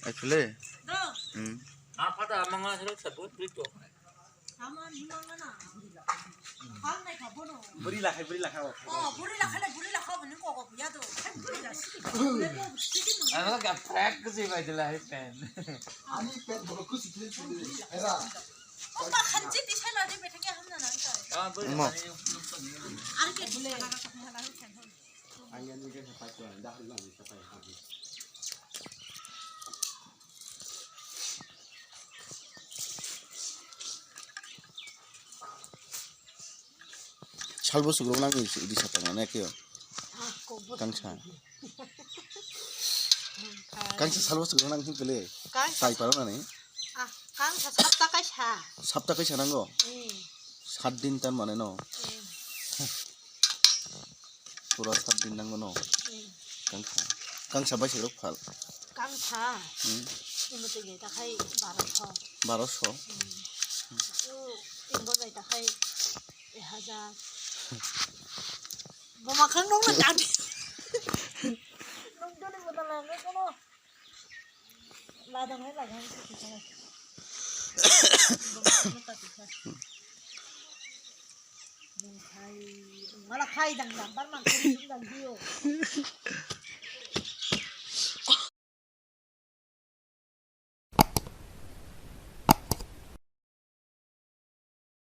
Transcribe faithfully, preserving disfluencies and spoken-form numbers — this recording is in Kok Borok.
Actually. Hmm. Ama ni mangana. Hal nai kha bono. Buri lakhai, buri lakha. Oh, buri lakha le, buri lakha bono kok kok ya do. Ano ka prank ko si bai dila hai pen. Ani pen boro kusi kle kle. Era. Oh, ma khanchi di sai la de bethake hamna nang ka. Ah, buri. Mo. Ar ke bule. Salbo sugrok nang idi sa tang na kyo. Kangsa. Kangsa salbo sugrok nang him pele. Kangsa. Tai paro na ni. Ah, kangsa sapta kaisa. Sapta kaisa nango. Hmm. Sat din tan mane no. Hmm. Pura sat din nango no. Hmm. Kangsa. Kangsa bai sirok phal. Kangsa. Hmm. Imo twi gai takhai baroso. Baroso. Hmm. O, imo bai takhai ek hajar. Boma khang nong na tadi. Nong doni mo ta lang kono. Ladang hai ladang hai. Boma khang nong ta tikha. Khai, mala khai dang dang, bar mang khai dang dang dio.